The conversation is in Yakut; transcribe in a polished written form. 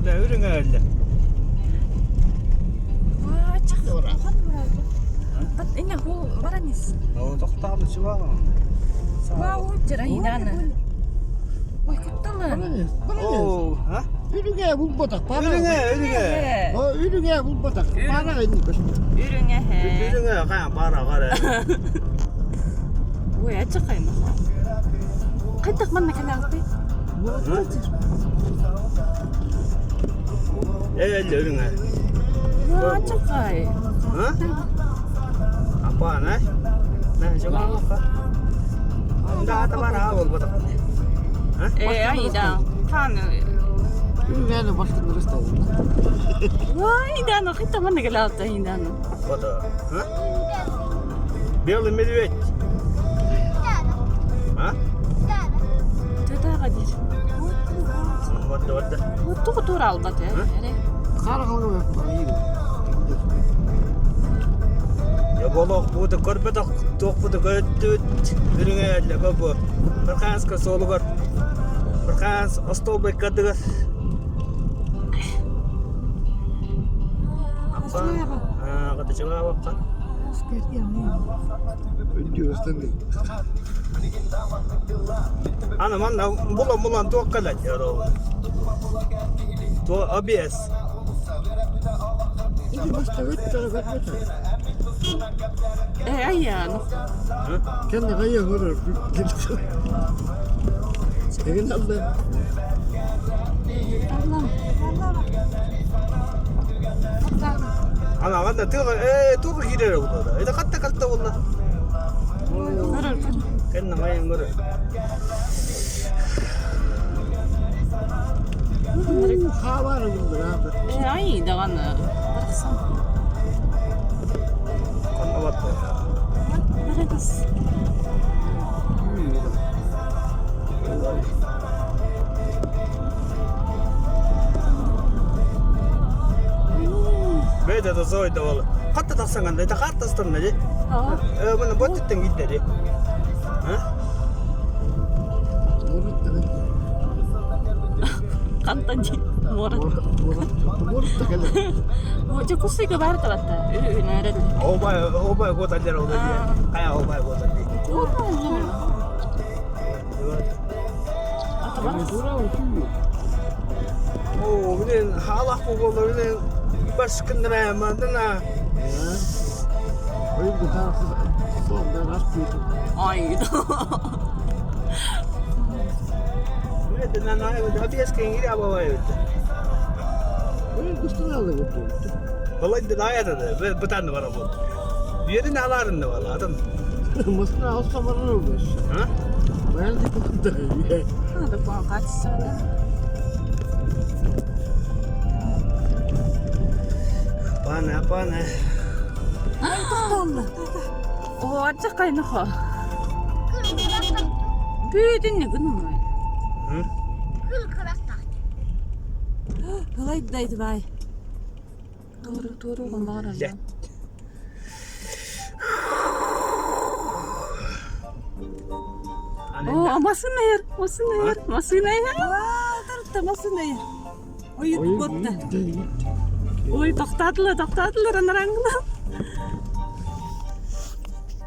Үрүҥэ өллө. Үрүҥэ булбатах. Үрүҥэ, үрүҥэ. Үрүҥэ булбатах. Пара инник көстөр. Үрүҥэ Үрүҥэ хаан пара қара. Ой, ачыкайма. Хайдах манна кэлэҕитэй? Ээ, үрүҥэ. Ачыкай. А? Апа, на? На, жобаха. Да, табара болбатах. Э, айда. Хаан. Үрүҥэни башкын ырысталын. Айда, хайдах манна кэлэҕитэй айда. Вот, а? Белый медведь. А? Төтөҕө диир. Вот, вот. Тугу тура албат э? Харахалга Болох буду көрбөтөх туохпуту көрдүбүт үрүҥэ эллэгэ бу Барханска суолугар Барханс остолбайкадыгар Ана манна булан булан туох кэлэн Туо обес. Э, айан. Кэннэ хайа көрөр Эгин алды. Ана анда тыга э туга кирер булды. Это катта калта булды. Кэннэ хайан көрөр. Хаабар булды. Э, ай даҕаны барахсан. Ханна батты. Барагас. Бэйдэ да зойда ол. Хатта тахсан это хатта стан ди. Э мына боттен гидде ди. А? Хантан ди. Морат. Морат кэлэр. Дьокуускайга баар табатта. Өрүһүнээрэл. Обай обай готаллар ол ди. Кая обай готалли. О, блин, халах буолла, блин, баскыннара мандана. Ай. Masına alsa varır olmuş. Ben de Hadi puan kaç sene? Пане, пане. Оо, ачакайнахо. Бүйдүнне гынымай. Ылайдайды бай. Тууру тууру гыммагар. Оо, массыына иһэр, массыына иһэр, массыына иһэр. Тарта массыына иһэр. Ой, ботта. Ой, тохтаатылар, тохтаатылар, анараңгыла.